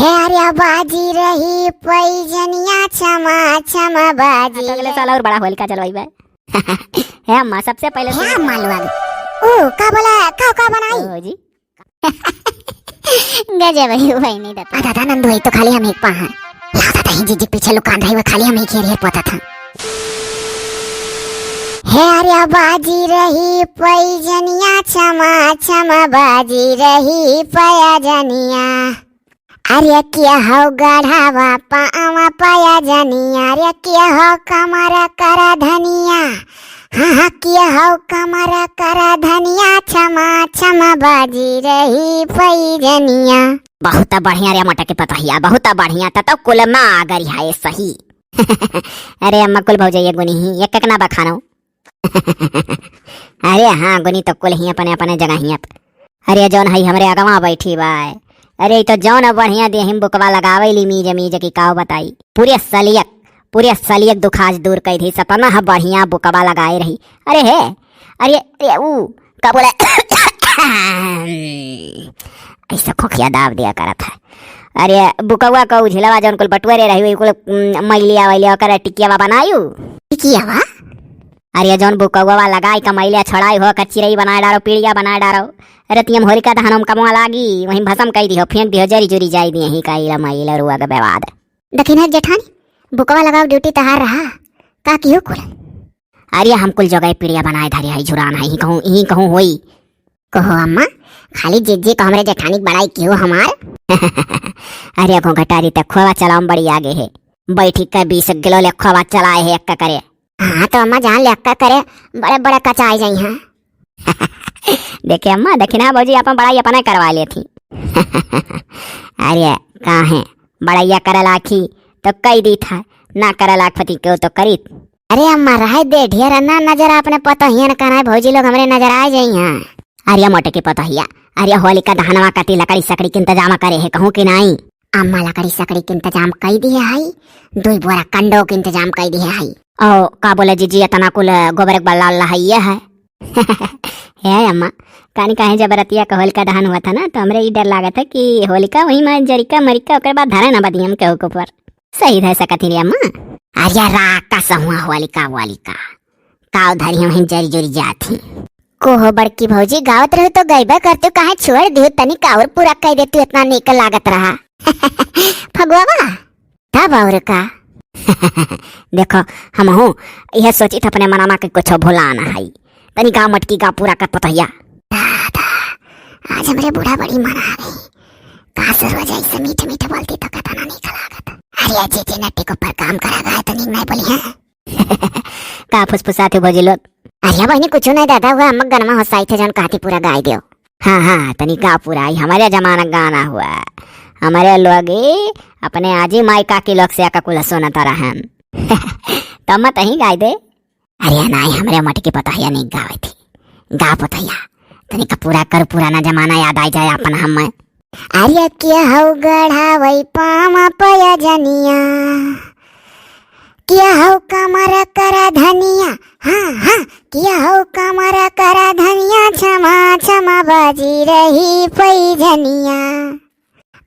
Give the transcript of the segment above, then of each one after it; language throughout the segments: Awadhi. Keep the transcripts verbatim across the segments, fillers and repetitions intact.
अरे बाजी रही पैजनिया, छमा छमा बाजी तो अगले रही। साल और बड़ा होलिका चलवाई बे। हे अम्मा, सबसे पहले हे सुनो। अम्मा लोग। ओ, का बोला, का, का बनाई? ओ जी। गजब है भाई, नहीं देता। आ दादा, नंदू है तो खाली हम एक पा हैं। ला दादा, ही जीजी पीछे लुकान रही, वो खाली हम एक ही रे पता था। हे अरे बाजी रही पैजनिया, छमा छमा बाजी रही पैजनिया। अरे के हौ गढ़ावा पावा पैजनिया, अरे के हौ कमर कर धनिया, हाँ, हाँ, के हौ कमर कर धनिया, छमा छमा बाजी रही पैजनिया। बहुत बढ़िया रे मोटकी पतोहिया, बहुत बढ़िया, त तो कुल मा आ गई है सही। अरे अम्मा, कुल भौजैया गुनी ही, एक एक ना बखानो। अरे हाँ, गुनी तो कुल ही अपने अपने जगह ही। अरे जौन हई हमरे अगवा बैठी बाय, अरे ई तो जौन बढ़िया देहिम बुकवा लगावे ली मीज मीज की काव बताई। पूरे सलियक, पूरे सलियक दुख आज दूर कई दी, सतना ह बढ़िया बुकवा लगाए रही। अरे हे, अरे, अरे ऊ का बोले, ऐसा खोखिया दाब दिया करत है। अरे बुकवा का उझिलवा जौन कुल बटुअरे रही, वही कुल, उम, मैलिया वैलिया ओकर टिकियावा बनायू। टिकियावा? अरे जौन बुकवा लगाई कमैलिया छोड़ाई हो, कच्चिरई बनाए डारो, पीड़िया बनाए डारो। रतियम होलिका दहन हम कमवा लागी, वहीं भसम कई दिहो, फेंक दिहो, जरी जुरी जाई दिहे, ही का इला मैला रुआ के बेवाद। दखिना जेठानी, बुकवा लगाओ ड्यूटी तहार रहा, का किहो कुल? अरे हम कुल जगह पीड़िया बनाए धरे हई, झुरान हई, ही कहूँ, ही कहूँ होई। कहो अम्मा, खाली जिज्जी को हमरे जेठानी के बड़ाई किहो हमार। अरे घोंघटारी ते खोवा चलाओ बड़ी आगे है, बैठी के बीस किलो ले खोवा चलाए है एक करे। हाँ तो अम्मा जान ले अक्का करे, बड़े बड़े कचाई जाई हैं। देखे अम्मा, देखी ना भौजी, अपन बड़ाई अपने करवा लेती। अरे काहे बड़ैया करे लाखी तो कई दी था, ना करे लाख पति क्यों तो करीत। अरे अम्मा रहे दे, ढेर ना नजर अपने पतोहियन का ना, भौजी लोग हमरे नजर आ जाई हैं। अरे मोटे की पतोहिया, अरे होलिका दहनवा कती लकड़ी सकड़ी के इंतजाम करे है कहूँ कि नाई? अम्मा लकड़ी सकड़ी के इंतजाम कई दिए हई, दुई बोरा कंडो के इंतजाम कई दिए हई। ओ का बोले जीजी, इतना कुल गोबर के बल्ला उल्ला है ये है। हे अम्मा, कानी काहे जब रतिया का होलिका दहन हुआ था ना, तो हमरे ई डर लागत है कि होलिका वही में जरिका मरिका ओकर बाद धरे ना बदियम के ऊपर। सही रह सकत ही रे अम्मा। अरे राका सहुआ होलिका वोलिका, काव धरी हम जरी जुरी जात ही। कोहो बड़की भौजी गावत रहू तो गइबे करतू, काहे छोड़ दिहू, तनिक और पूरा कई देतू, इतना नीक लागत रहा। फगुआवा, तब और का? देखो, हमहू यह सोचित अपने मनमा के कुछो भुलाना है, तनी गा मटकी गा पूरा कर पतोहिया। दादा, आज हमरे बूढ़ा बड़ी मन आ गई, का सरवा जाई से मीठ मीठ बोलती तो कतना नीक लागत। अरे जीजी नट्टी के ऊपर काम करा गाय तो नीक नहीं बोली है। का फुसफुसात हो भौजी लोग? अरे बहिनी कुछो नहीं दादा, हुआ अम्मा गनमा हंसाई थे जौन कहती पूरा गाय दियो। हाँ हाँ, तनी गा पूरा, ई हमरे जमाना गाना हुआ, हमरे लोग ई अपने आजी माई काकी लोग से आका कुल सुनता रहन। तब मत ही गाय दे। अरे नाई, हमरे मटकी पतोहिया नहीं गावे थी, गा पतोहिया, तनी का पूरा कर, पुराना जमाना याद आई जाए अपन हम। अरे के हौ गढ़ावै पावा पयजनिया, के हौ कमर कर धनिया, हाँ हाँ, के हौ कमर कर धनिया, छमा छमा बाजी रही पैजनिया।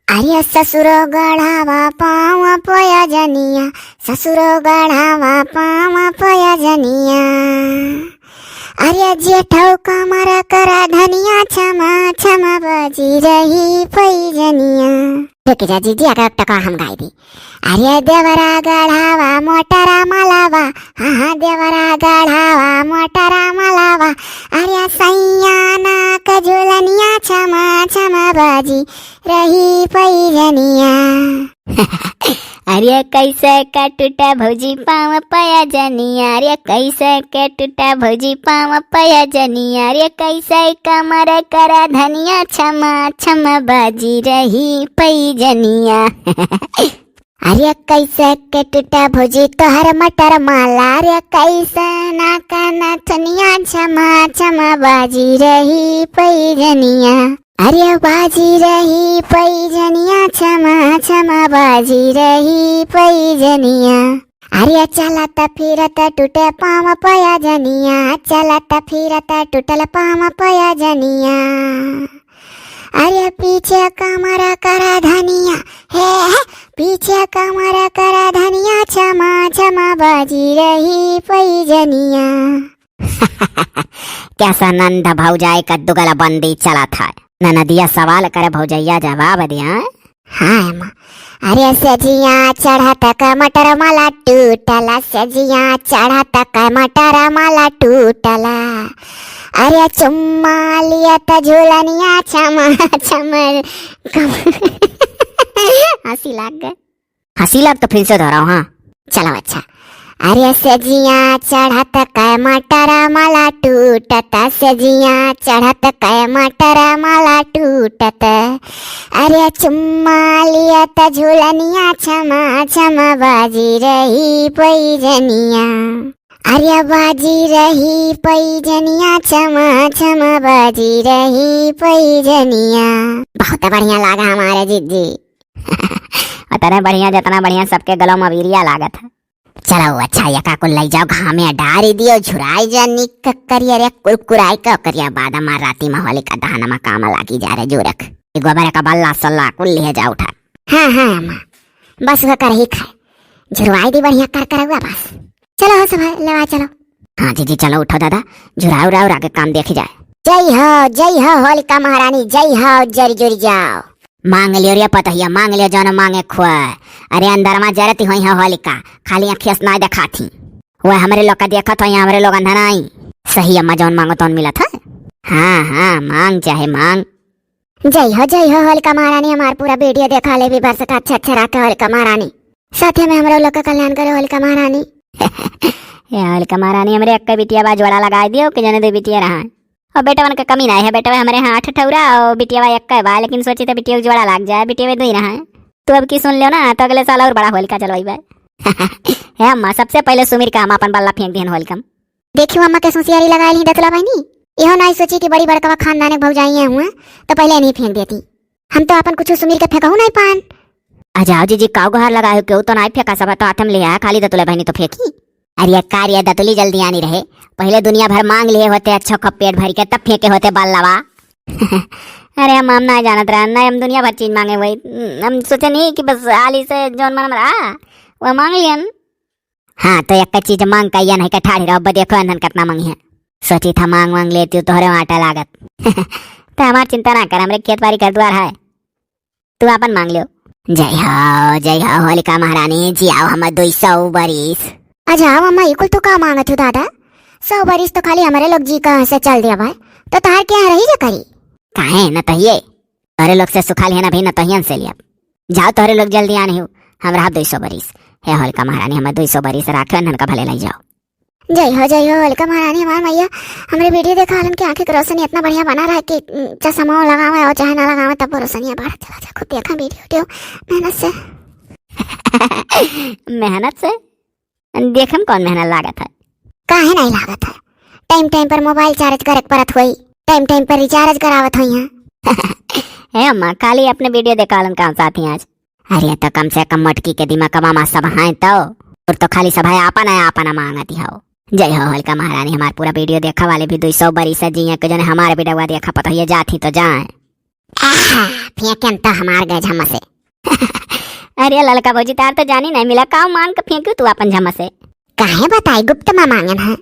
अरे ससुरो गढ़ावा पावा पयजनिया, ससुरो गढ़ावा पावा पयजनिया। अरे जेठौ कमर कर धनिया, छमा छमा बाजी रही पैजनिया। रुक जा जीजी, अगर टका हम गाई दी। अरे देवरा गढ़ावा मोटरा मलावा, हाँ हाँ देवरा गढ़ावा मोटरा मलावा। अरे सैया नाक झुलनिया, छमा छमा बाजी रही पैजनिया। अरे कैसे का टूटा भौजी पाँव पयजनिया, अरे कैसे के टूटा भौजी पाँव पयजनिया, अरे कैसे कमर कर धनिया, छमा छमा बाजी रही पैजनिया। अरे कैसे के टूटा भौजी तोहर मटर माला, अरे कैसे ना काना थनिया, छमा छमा बाजी रही पैजनिया। अरे बाजी रही पैजनिया, छमा छमा बाजी रही पैजनिया। अरे चलत फिरत टूटे पाँव पयजनिया, चलत फिरत टूटल पाँव पयजनिया। अरे पीछे कमर कर धनिया, हे बाजी रही पैजनिया। कैसा नंद भौजाई का दुगला बंदी चलत है। ननदिया सवाल करे, भौजैया जवाब दिया। हाँ अम्मा। अरे सजिया चढ़त कमटर माला टूटला, सजिया चढ़त कमटर माला टूटला। अरे चुम्मा लिया त झूलनिया छमा छमर कम-, हँसी लाग गए। हँसी लाग तो फिर से दोहराओ, हाँ। चलो अच्छा। अरे सजिया चढ़त कमटर माला टूटत, सजिया चढ़त कमटर माला टूटत। अरे चुम्मा लिया त झूलनिया छमा छमा बाजी रही पैजनिया। अरे बाजी रही पैजनिया छमा छमा बाजी रही पैजनिया। बहुत बढ़िया लागा हमारे जिज्जी। उतने बढ़िया, जितना बढ़िया सबके गलों में अबीरिया लागत है। चलो अच्छा, यका कुल लई जाओ, घामे डारी दियो, झुराई जा निक करिया रे, कुरकुराई का करिया, बाद हमार राती में होलिका दहन में काम लागी जा रे जोरक। ई गोबर का बल्ला सल्ला कुल लिहे जा उठा। हाँ, हाँ, अम्मा, बस वह कर ही खाए, झुरवाई दी बढ़िया कर करौआ बस। चलो हो सब, लेवा चलो। हाँ जीजी, चलो उठो दादा, झुराओ उराओ आगे काम देखी जाए। जय हो, जय हो होलिका महारानी, जय हो, जरी जुरी जाओ। मांग लियो रे पतहिया, मांग लियो जौन मांगे खोए। अरे अंदरमा जरती होई है होलिका, खाली अँखिया से नाय देखात ही। वह हमरे लोग का देखत होई, हमरे लोग अंधन आई। सही अम्मा, जौन मांगो तौन मिलत है। हाँ, हाँ, मांग चाहे मांग। जय हो, जय हो होलिका महारानी, हमार पूरा वीडियो देखा ले भी बरस का अच्छा अच्छा रखे होलिका महारानी। साथे में हमरो लोग का कल्याण करे होलिका महारानी। ए होलिका महारानी, हमरे एक बिटिया बा जोड़ा लगाई दियो कि जने दो बिटिया रहा। और बेटवन के कमी ना है, बेटवा हमरे हाँ आठ ठौरा और बिटिया एक बा, लेकिन सोची तो बिटिया के जोड़ा लाग जाए, बिटिया दुई रहा है। तू अब की सुन लियो ना, तो अगले साल और बड़ा होलिका चलवाई बा। हे अम्मा, सबसे पहले सुमिर का हम अपन बल्ला फेंक दिहन होलिका में। देखियो अम्मा के होशियारी लगाए ली दतुला बहनी, इहो नाई सोची कि बड़ी बड़कवा खानदान के भौजाई हुआ, तो पहले नहीं फेंक देती। हम तो अपन कुछ सुमिर के फेंकहू नहीं पान। आ जाओ जीजी, काऊ गुहार लगाए हो, केहू तो नाई फेंका, सब तो हाथ में लिया है, खाली दतुला बहनी तो फेंकी। अरे का रे दतुली जल्दी आनी रहे, पहले दुनिया भर मांग लिए होते, अच्छा खूब पेट भर के, तब फेंके होते बल्लावा। अरे हम, हम ना जानत रहन, ना हम दुनिया भर चीज मांगे वही, हम सोचे नहीं कि बस आली से जौन मन में रहा, वह मांग लियन। हाँ, तो एक चीज मांग के ये नहीं के ठाढ़ी रहो, अब देखो एनहन कितना मांगी है। सोची था मांग वांग लेती हूँ, तोहरे आटा लागत। तो हमार चिंता ना कर, हमरे खेत बारी घर द्वार है, तू अपन मांग लियो। जय हो, जय हो होलिका महारानी, जियाओ हमर दुई सौ बरिस। अच्छा, आओ अम्मा, ई कुल तू का मांगत हो दादा? सौ बरिस तो खाली हमरे लोग जी कहाँ से चल दिया भाई, तो तहार के यहाँ रही जा करी? काहे न तहिए? तोहरे लोग से सुखा लिहन अभी, न तोहियन से लियब। जाओ तोहरे लोग जल्दी आने हो, हम रहब दुई सौ बरिस। हे होलिका महारानी, हमें दुई सौ बरिस राखे, उन्हन का भले लई जाओ। जय हो, जय हो होलिका महारानी, हमार मैया, हमरे वीडियो देखा वालन के आँखें के रोशनी इतना बढ़िया बना रहा है कि, उम, चश्मा लगावे और चाहे ना लगावे, तब वो रोशनिया बढ़त चला जा। खूब देखा वीडियो, वीडियो मेहनत से। मेहनत से? देखम कौन मेहनत लागत है? काहे नहीं लागत है? टाइम टाइम पर मोबाइल चार्ज करे के परत होई, टाइम टाइम पर रिचार्ज करावत होई हैं। हे अम्मा, खाली अपने वीडियो देखा वालन काम साथी आज। अरे तो कम से कम मटकी के दिमाग कमा मा सब हैं तो, और तो खाली सब है आपन है, आपन मांगती हो। जय हो होलिका महारानी, हमार पूरा वीडियो देखा वाले भी दुई सौ बरिस जिए के जने हमारे वीडियो देखा पता ये जात ही तो जाए। आहा, फेंकन तो हमार गए झम्मा से। अरे ललका भौजी, तार तो जानी नहीं मिला, काऊ मांग के फेंकू तू अपन झम्मा से? काहे बताई, गुप्त में मांगन है।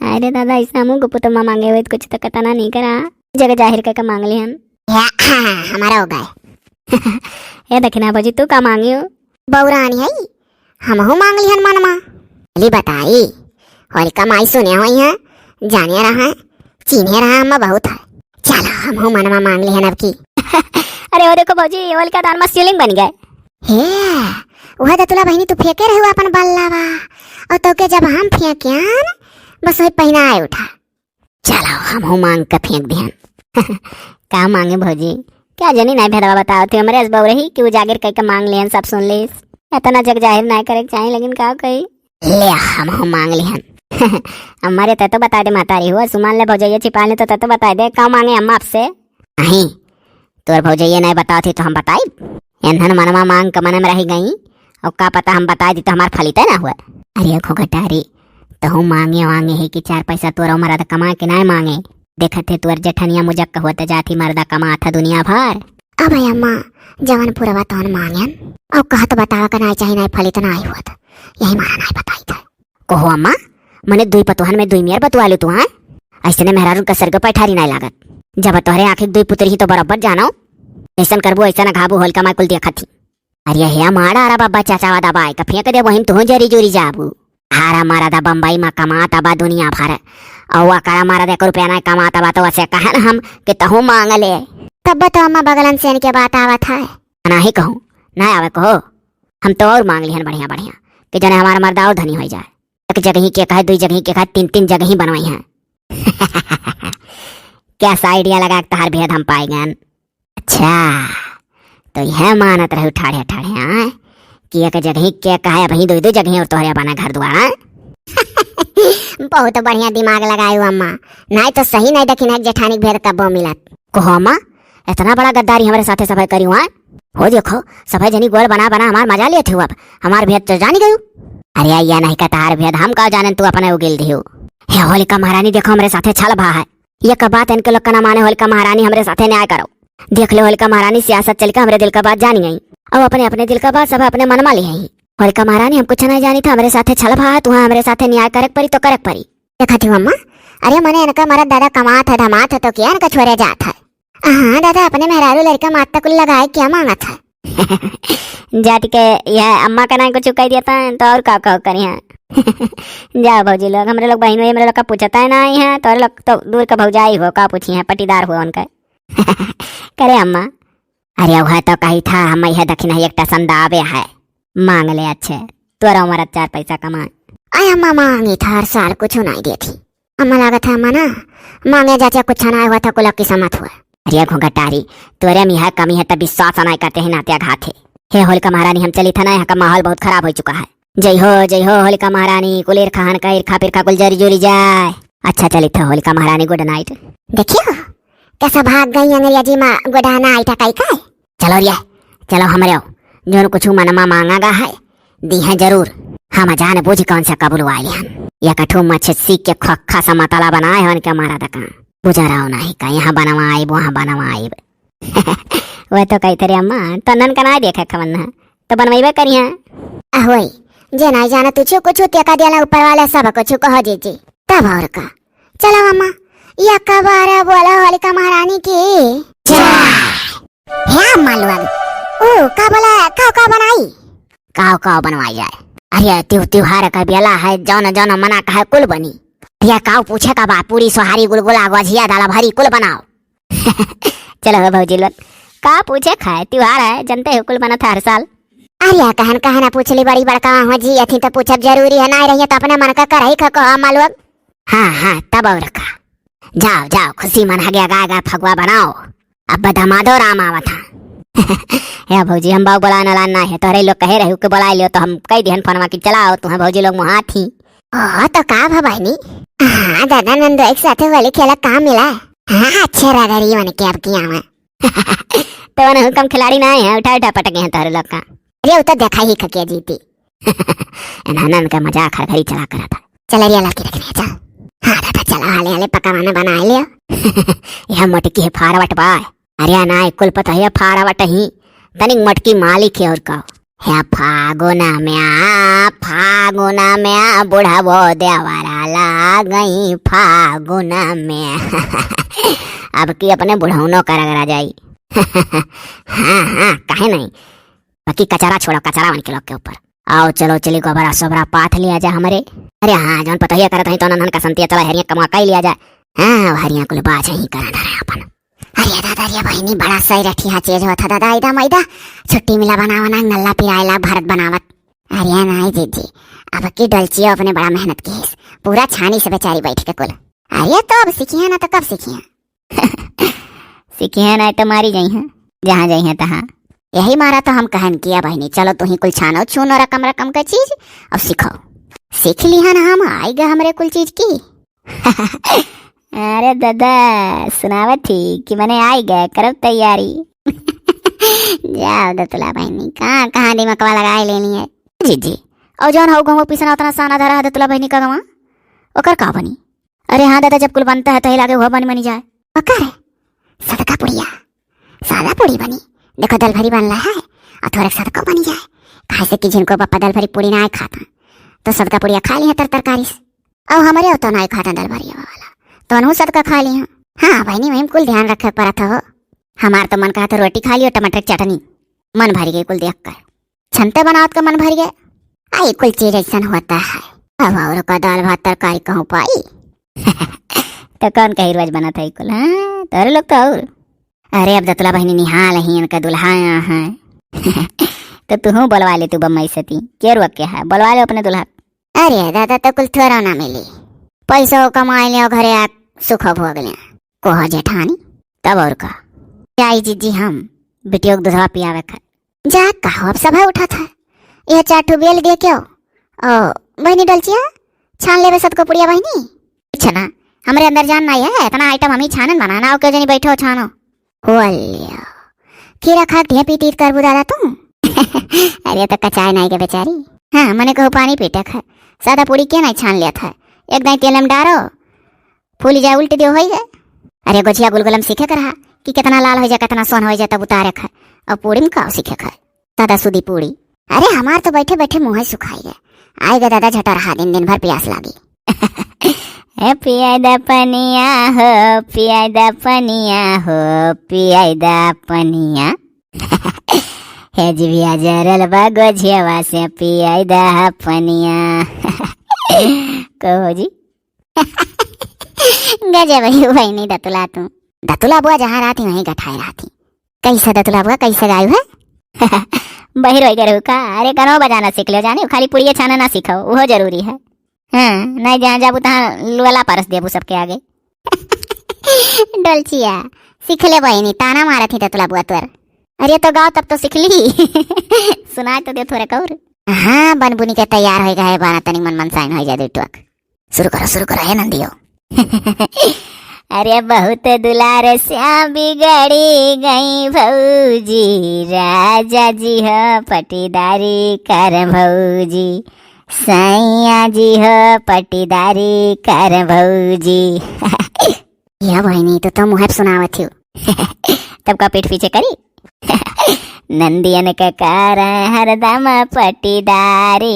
अरे दादा, ऐसा हमू गुप्त में मांगे हुए, कुछ तो कतना नहीं करा, जग जाहिर करके मांग लिहन। या, हमारा हो गए। ए दखिना भौजी, तू का मांगी हो? बौरानी है, हमहू मांग लिहन मनमा। चली बताई, होलिका माई सुने होई हैं, जाने रहा है, चीन्हे रहा हम बहुत है। चलो, हमहू मनमा मांग लिहन अब की। अरे वो देखो भौजी, होलिका दान में शिवलिंग बन गए। हे, वह दतुला बहनी तू फेंके रहू अपन बल्लावा, और तो के जब हम फेंकियन, बस वही पहिना आए उठा। चलो, हमहू मांग के फेंक दिहन। का मांगे भौजी? क्या जनी नहीं भेदवा बतावत थी, हमरे अस बउरही कि उजागर कई के मांग लेन, सब सुन लेस। इतना जग जाहिर नहीं करे के चाही, लेकिन का कही? ले, हमहू मांग लिहन। अम्मा रे, ते तो बता दे, महतारी हुआ, सुमान ले भौजैया छिपा ले, तो ते तो बता दे, का मांगे अम्मा आपसे? नहीं, तोर भौजैया नहीं बतावत थी तो हम बताई? एनहन मनमा मांग के मन में रह गई, और का पता हम बता दी तो हमार फलिते ना हुआ। अरे घोघटारी, तहू मांगे वांगे है कि चार पैसा तोरो मरद कमा के ना मांगे। देखत है तोर जेठनिया मुजक्का होत जात ही मरदा कमात है दुनिया भर। अब अम्मा, जवन पुरवा तवन मांगन, और कहत बतावा का ना चाही, ना फलित ना आई होत। यही मारा नाहीं बताइत है। कहो अम्मा, मने दुई पतोहन में दुई मेर बतुआ लू तू, हाँ? अइसने मेहरारू का सरग पैठारी नाहीं लागत। जब तोहरे आँखी दुई पुतरी ही तो बराबर जानो, जइसन करबू अइसन घाबू, होलिका माई कुल देखत ही। अरे हे मारा, अरे बाबा, चाचा वादा बाय का फेंक दे, वहीं तू जरी जुरी जाबू। हारा मारा दा बम्बई मा कमात बा दुनिया भर, और वकरा मारा दा एक रुपया नाहीं कमात बा, तो वसे कहन हम कि तहू मांग ले। तब तो अम्मा बगलन से इनके बात आवत है। नाहीं कहूँ, नाहीं आवे कहो, हम तो और मांग लिहन बढ़िया बढ़िया, कि जने हमार मर्दा और धनी होइ जाए। एक जगही के कहे, दुई जगही के कहे, तीन तीन जगही बनवाई हैं। कैसा idea लगा के तहार भेद हम पाए गन। अच्छा, तो यह मानत रहू ठाढ़े ठाढ़े, हाँ, कि एक जगही के कहे, अबहीं दुई दुई जगही और तोहरे बना घर दुआर, हाँ? बहुत बढ़िया दिमाग लगायू अम्मा, नाहीं तो सही नाहीं देखी ना जेठानी के भेद कब्बो मिलत। कहो अम्मा, इतना बड़ा गद्दारी हमरे साथे सभे करी हुआ? हो देखो, सभे जनी गोल बना बना हमार मजा लेत हुआ, अब हमार भेद तो जानी गयू। अरे या नाहीं का तहार भेद हम का जाने, तू अपने उगिल दिहू। हे होलिका महारानी, देखो हमरे साथे छल भा है। ये का बात इनके लोग का ना माने, होलिका महारानी हमरे साथे न्याय करो। देख लो होलिका महारानी सियासत चल के हमरे दिल का बात जानी गई। अब अपने अपने दिल का बात सब अपने मन मा लिहे ही। होलिका महारानी हम कुछ नाहीं जानी था, हमरे साथे छल भा है, तुहा हमरे साथे न्याय करे के परी तो करे के परी। देखा थी अम्मा, अरे मने इनका मरद दादा कमात है धमात है तो क्या इनका छोरे जात है। हाँ दादा, अपने मेहरारू लड़का माता कुल लगाए क्या मांगत है? जाति के यह अम्मा का नाम कुछ कह दिया था तो और का का करी हैं। जाओ भौजी लोग, हमरे लोग बहिन भाई हमरे लोग का पूछता है नाहीं है, तो लोग तो दूर का भौजाई हो का पूछी है, पटीदार हो उनका। करे अम्मा, अरे वह तो कही था हम यह दक्षिण है एक टसन दावे है, मांग ले अच्छे, तोरा उम्र चार पैसा कमाए। अरे अम्मा मांगी था हर साल कुछ नाहीं देती। अम्मा लागत है अम्मा ना, मांगे जाचे कुछ नाहीं हुआ था, कुल किस्मत हुआ। अरे घुंघटारी, तोरे में यह कमी है तब विश्वास नाहीं करते हैं नात्या घात है। हे होलिका महारानी, हम चली था ना, यहाँ का माहौल बहुत खराब हो चुका है। जय हो, जय हो होलिका महारानी, कुल ईरखा हनका ईरखा पिरखा कुल जरी जुरी जाए। अच्छा चली था होलिका महारानी, good night। देखियो, कैसा भाग गई अंग्रेजी मा good night कही का? चलो रे, चलो हमरे, जोन कुछ मनमा मांगा गा है, दी है जरूर। हम जान बूझ कौन सा कबूल वाले हम। ये कठू मच्छी सीख के खोखा सा मतला बनाए हवन के मारा दका। गुजराओ नाहीं का, यहाँ बनवाइब, वहाँ बनवाइब। वह तो कही थे रे अम्मा, तो नन का नाहीं देखे खवन है, तो बनवाइबे करी हैं। अहोई, जे नाहीं जाना तुझे कुछ तेका दिया ऊपर वाले सब कुछ कहो जीजी। तब और का। चलो अम्मा, या कबार बोलो होलिका महारानी की जय। हे अम्मा लोग, ओ, का बोला, का, का बनाई? काव, काव बनवाई जाए? अरे, त्यौ-, त्योहार का बेला है, जौन, जौन मना का है, कुल बनी। अरे, काव पूछे का बा, पूरी, सोहारी, गुलगुला, गोझिया, दाल भरी, कुल बनाओ। चलो हो भौजी लोग, का पूछे का है, त्योहार है, जनते हो, कुल बनत है हर साल। अरे, कहन, कहना पूछ ली, बड़ी बड़का हो जी, अथी तो पूछब जरूरी है, नाहीं रहिए तो अपने मन का करही खको, अम्मा लोग। हाँ, हाँ, तब और का। जाओ, जाओ, खुशी मना गया, गाय, गाय फगुआ बनाओ। अब दमादो राम आवत हा। या भौजी, हम बाऊ बोलान अलान ना है, तोहरे लोग कहे रहे कि बोला लियो, तो हम कह दिहन फोनवा कि चलाओ, तुहे भौजी लोग मुहात ही। ओ, तो का भा बहिनी? हाँ, दादा नंदो एक साथे होली खेला का मिला? हाँ, अच्छे रगरी मन के अब किया में। तो उन्हें हुकम खिलाड़ी ना है, उठा उठा पटके हैं तोहरे लोग का। अरे, वो तो देखा ही खके जीती। इन्हनन के मजाक हर घड़ी चला करत है। चल अरे, लड़की रखने चल। हाँ दादा, चला, हाले हाले पकवान बना लियो। यह मोटकी है फारवट बा। अरे नाहीं, कुल पता है फारवट ही। तनिक मोटकी मालिक है और का। हे फागुन में आ, फागुन में आ, बुढ़ावो देवरा लागई फागुन में। अब की अपने बुढ़ौनो का रगड़ा जाई। हाँ, हाँ, काहे नहीं? बाकी कचरा छोड़ो, कचरा उनके लोग के ऊपर। आओ, चलो, चली, गोबरा सोबरा पाथ लिया जाए हमरे। अरे हाँ, जौन पतोहिया करत हई, तो नन्हन का संतिया चला, हरिया कमा कई लिया जाए। हाँ, हरिया कुल बाज ही करा धरे अपन। अरे दादा, अरे बहिनी, बड़ा सही रठिया चीज होता दादा, इदा मैदा छुट्टी मिला बनावा ना, नल्ला पिरायला भरत बनावत। अरे नाहीं जीजी, अब की डलचियो अपने बड़ा मेहनत की है, पूरा छानी से बेचारी बैठ के कुल। अरे तो अब सीखी है ना, तो कब सीखी है? सीखी है ना, तो मारी जाई है, जहाँ जाई है तहाँ। यही मारा तो हम कहन किया बहिनी, चलो तू ही कुल छानो छूनो रकम रकम का चीज, अब सीखो। सीख ली है ना, हम आई गए हमरे कुल चीज की। अरे दादा, सुनावत थी कि मने आई गए, करब तैयारी। जाओ दतुला बहिनी, कहाँ, कहाँ दिमागवा लगाए लेनी है। जीजी, और जौन हो गवा पिसना उतना साना धरा है दतुला बहिनी का गवा, ओकर का बनी? अरे हाँ दादा, जब कुल बनता है तही लागे हुआ बन बनी जाए। ओकर सदका पुड़िया, सादा पुड़ी बनी, देखो दल भरी बनला है, और थोड़ा सदको बनी जाए, काहे से कि जिनको पप्पा दाल भरी पूरी नाहीं खात हैं, तो सदका पूड़िया खाइ लिहे तर तरकारी से। अउ हमरे तो नाहीं खात हैं दाल भरिया वाला, तो अनहु सदका खाइ लिहे। हाँ बहिनी, वही कुल ध्यान रखे पड़त हो। हमार तो मन कहत है रोटी खाइ लियो, टमाटर के चटनी, मन भरि गए कुल देख कर। छनते बनावत के मन भरि गए। आई कुल चीज ऐसन होता है। अब और का दाल भात तरकारी कहूँ पाई? तो कौन कही रोज बनत है कुल, हाँ? तोहरे लोग तो और। अरे अब दतुला बहिनी निहाल ही इनका दुल्हा यहाँ है। तो तुहूँ बोलवा ले तू बम्बई से ती। के रोक के है? बोलवा ले अपने दुल्हा। अरे दादा, तो कुल थोड़ा ना मिली। पैसा कमाइ लियो, घरे आ सुख भोग लियो। कोह जेठानी, तब और का। जाई जीजी, हम बिटियो के दूधवा पियावे खाए। जा, का हो, अब सब है उठत है। यह चार ठो बेल दे के आओ। ओ, बहिनी डलचिया, छान लेबे सतको पुड़िया बहिनी। कुछ ना, हमरे अंदर जान नाहीं है, इतना आइटम हम ही छानन बनाना, आओ क्यों जनी बैठो छानो। हो लियो, खीरा खा के ढेपी तीत करबू दादा तू। अरे तो कचाए नाहीं के बेचारी। हाँ, मने कहू पानी पीटे खाए, सादा पूड़ी के नाहीं छान लिया था, एक दाई तेल में डारो, फूल जाए, उल्ट दियो, होई जाए। अरे गोझिया गुलगुलम सीखे के रहा कि कितना लाल हो जाए, कितना सोन हो जाए, तब उतारे खाए। अब पूड़ी में का सीखे खाए, सादा सूदी पूड़ी। अरे हमार तो बैठे बैठे मुँह सुखाई गए। आए गए दादा झटरहा दिन, दिन भर प्यास लागी। ए पियाई दा पनिया हो, पियाई दा पनिया हो, पियाई दा पनिया। हे जिभिया जरल बा गोझियावा से, पियाई दा पनिया। कहो जी। गजब है बहिनी दतुला तू। दतुला बुआ जहाँ रहती वहीं गठाए रहती। कैसे दतुला बुआ, कैसे गायू है? बहिर होई गए रहू का? अरे गनो बजाना सीख लो जानी, खाली पुड़िया छाना ना सीखो, वो जरूरी है। हाँ, नहीं जहाँ जाबू तहाँ लुअला परस देबू सबके आगे। डोलचिया, सीख ले बहिनी, ताना मारत ही दतुला बुआ तोर। अरे तो गाओ तब तो सीख ली। सुनाए तो दे थोड़े कौर। हाँ, बन बुनी के तैयार होई गए बाना, तनी मन मनसाइन होई जाए दुई टुक। शुरू करो, शुरू करो, हे नंदियो। अरे बहुत दुलार से बिगड़ी गई भौजी, राजा जी हो पटीदारी कर भौजी, सैया जी हो पटीदारी कर भौजी। या बहिनी, तो तुम मुँह सुनावत हो। तब का पीठ पीछे करी? नंदियन के कर हरदम पटीदारी,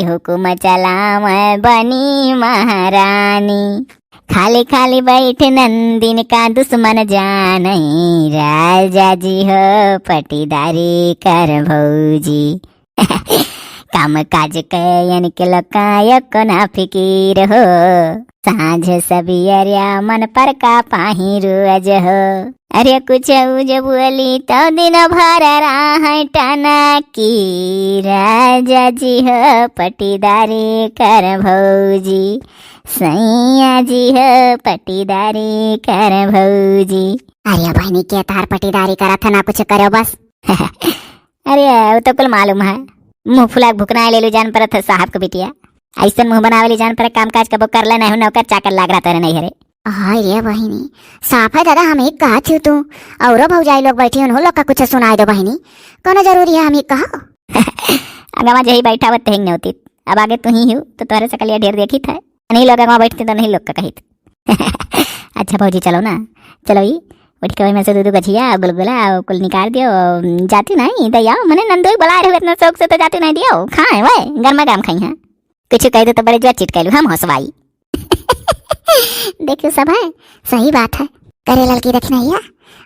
हुकुम चलावे बनी महारानी। खाली खाली बैठ नंदिन का दुश्मन जाने, राजा जी हो पटीदारी कर भौजी। काम काज के इनके लोका एको ना फिकीर हो, साँझ सबियरिया मन पर का पाही रोज हो। अरे कुछ उज बोली तो दिन भर राह टनकी, राजा जी हो पटीदारी कर भौजी, सैया जी हो पटीदारी कर भौजी। अरे बहिनी के तार पटीदारी करत है ना, कुछ करो बस। अरे, वो तो कुल मालूम है। मुँह फुला के भुकना ले लो जान परत है साहब के बिटिया। ऐसन मुँह बनावे ले जान पर काम काज कबो कर ले नहीं, नौकर चाकर लाग रहा तेरे नहीं हरे। हाय रे बहिनी, साफ है दादा, हम एक कहा थी तू, औरो भौजाई लोग बैठी, उन्हों लोग का कुछ सुनाई दो बहिनी, कोनो जरूरी है हम एक कहो? अगवा जही बैठा हुआ तेहिंग नहीं होती, अब आगे तू ही हो, तो तोहरे सकलिया ढेर देखी था, नहीं लोग अगवा बैठते तो नहीं लोग का कही। अच्छा भौजी, चलो ना, चलो ई उठ के ओहिमे से दू दू गो झिया, गुलगुला, कुल निकाल दियो। जाती नहीं, दे आओ, मने नंदोई बुला रहे हो इतना शौक से, तो जाती नहीं दियो, खाए वै, गरमा गरम खाई हैं। कुछ कह दो तो बड़े जोर चिटकैलू, हम हंसवाई। देखियो सब है, सही बात है। करे ललकी देखी नहीं है,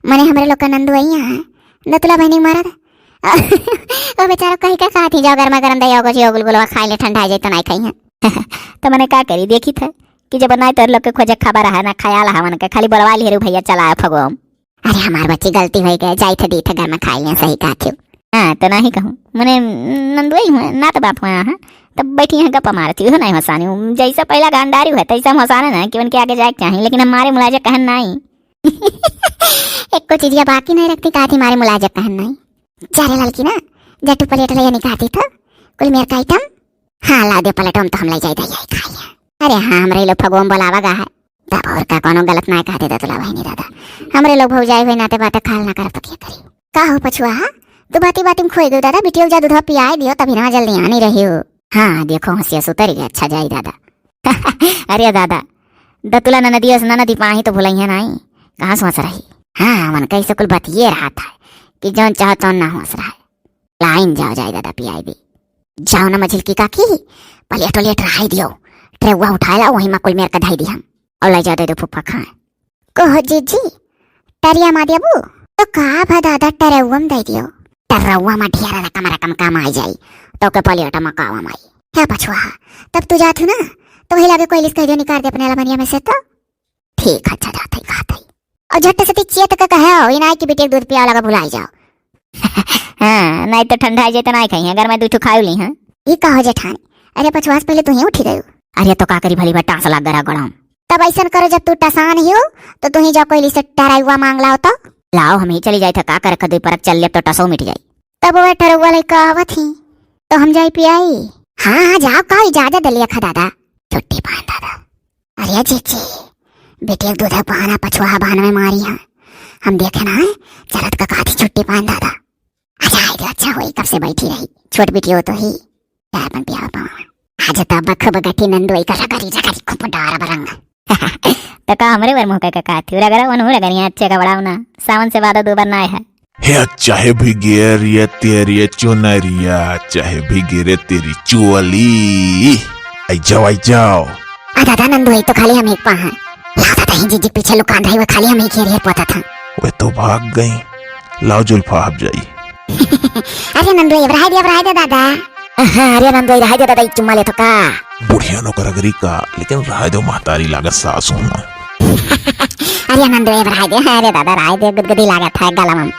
मने हमरे लोग का नंदोई है, दतुला बहिनी मारा था। ओ बेचारा कही का कहा थी, जाओ गरमा गरम दे आओ, कुछ गुलगुलवा खाई ले, ठंडा जाए तो नहीं खाई हैं। तो मने का करी, देखी था कि जब नाई तोर लोग के खोजे खबर है ना, ख्याल है मन के, खाली बोलवा लिए रे भैया, चला आए फगोम। अरे हमार बच्ची, गलती हो गई, जाई थे दी थे घर में खाई लिया, सही कहा थी। हाँ, तो नहीं कहूँ, मने नंदुई हुए, ना तो बाप हुआ है, तब बैठी हैं गप्पा मारती हो, नहीं हंसानी हूँ, जैसा पहला गांडारी हुआ, तैसा हम हंसाने ना कि उनके आगे जाए के चाहिए, लेकिन हमारे मुलाजे कहन नहीं। एक को चीजिया बाकी नहीं रखती, कहा थी हमारे मुलाजे कहन नहीं। जा रे ललकी ना, जा तू प्लेट ले निकालती तो, कुल मेर का आइटम। हाँ, ला दे प्लेट, हम तो हम ले जाई दे, यही खाई है। अरे हाँ, हमरे लोग फगुआ में बोलावा गा है। तब और का, कोनो गलत ना कह दे दतुला बहिनी दादा। हमरे लोग भौजाई हुए नाते बाटे खाल ना करब तो क्या करी? का हो पछुआ, हाँ? तू बाती बाती में खोई गयो दादा, बिटियो के जा दूधवा पियाए दियो, तभी ना जल्दी आनी रही हो। हाँ, देखो हंसिया सुतरी गया, अच्छा जाई दादा। अरे दादा, दतुला ननदिया से ननदी पाही तो भुलैया नाई, कहाँ से हंस रही? हाँ, मन कैसे कुल बतिये रहा था कि जौन चाहो तौन ना हंस रहा है। लाइन जाओ जाई दादा पियाई दी। जाओ ना मझिलकी काकी, प्लेट उलेट रहाई दियो, ट्रेवा उठाए ला, वही मा कुल मेर के धई दी हम, और ले जा दे दो फूफा खाए। कहो जीजी, टरिया मा देबू? तो का भा दादा, टरौआ मा दे दियो। टरौआ मा ढेर रकम रकम काम आई जाई, तो के प्लेट मा कावा माई। हे पछुआ, तब तू जात हूँ ना, तो वही लागे कोयलिस कह दियो निकाल दे अपने अलमनिया में से तो। ठीक है, अच्छा जात है, कहत है। और झट से ती चेत के कहे हो, ई नाई कि बिटिया के दूध पियावे लगा भुलाई जाओ। हाँ, नाई तो ठंडा जाए तो नाई खाई है, अगर मैं दू ठो खाई ली हाँ। ई का हो जेठानी? अरे पछुआ से पहले तू ही उठी गयू। अरे तो का करी भली भा टास लाग गरा गड़म। तब ऐसन करो, जब तू टसान ही हो, तो तू ही जाओ कोयली से टरौआ मांग लाओ तो। लाओ, हम ही चली जाए थे, का करे, खदुई परक चल ले तो टसो मिट जाई। तब वह टरौआ लइका आवत ही, तो हम जाई पियाई। हाँ, हाँ, जाओ, का इजाजत दे लिया खा दादा। छुट्टी पान दादा। अरे जीजी, बेटी एक दूध है बहाना पछुआ बहाना में मारी है। हम देखे ना है, चलत का काथी छुट्टी पान दादा। अच्छा, आए दे, अच्छा होई, कब से बैठी रही। छोट बेटी हो तो ही। चाय अपन पियावा पावा। आज तब खूब गठी नंदोई का रगड़ी रगड़ी खूब डारा बरंग। तो का हमरे बर मुँह का का थी? रगड़ा वनहु रगड़िया, अच्छे का बड़ा ना। सावन से बाद दो बार ना आए है। हे चाहे भीगे रे तेरी चुनरिया, चाहे भीगे रे तेरी चोली। आई जाओ, आई जाओ। आ दादा नंदोई तो खाली हम एक पा हैं। लाओ दादा ही जीजी पीछे लुकान रही, वो खाली हम एक ही रे पोता था। वे तो भाग गई। लाओ जुल्फा हब जाई। अरे नंदोई, अब रहाई दे, अब रहाई दे दादा। हाँ, अरे नंदोई, रहाई दे दादा, एक चुम्मा ले तो का। बुढ़िया नौकर अगरी का, लेकिन रहाई दो महतारी लागत सासू माँ। अरे नंदोई, अब रहाई दे, अरे दादा, रहाई दे, गुदगुदी लागत है गला में।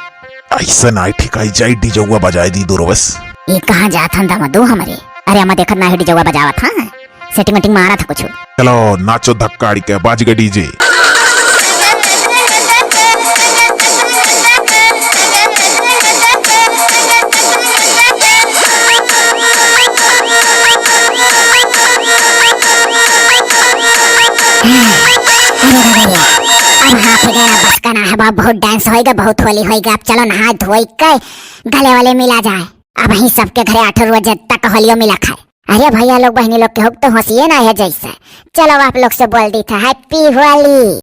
ऐसा नाई ठिकाई जाई, डीजौआ बजाए दी दो रोवस। ये कहाँ जात हन दामादो हमरे? अरे अम्मा देखत ना है डीजौआ बजावत, हाँ? सेटिंग वेटिंग मारा था कुछ। चलो नाचो धक्काड़ी के, बाज गए डीजे। अरे बाबा रे, अब हाथ गया बस का ना है बाबा, बहुत डांस होएगा, बहुत होली होएगा। अब चलो नहा धोई के गले वाले मिला जाए। अब ही सबके घरे आठ रोज तक होलियो मिला खाए। अरे भैया लोग, बहनी लोग के हुक तो हंसिए ना है जैसे। चलो आप लोग से बोल दी था, हैप्पी होली।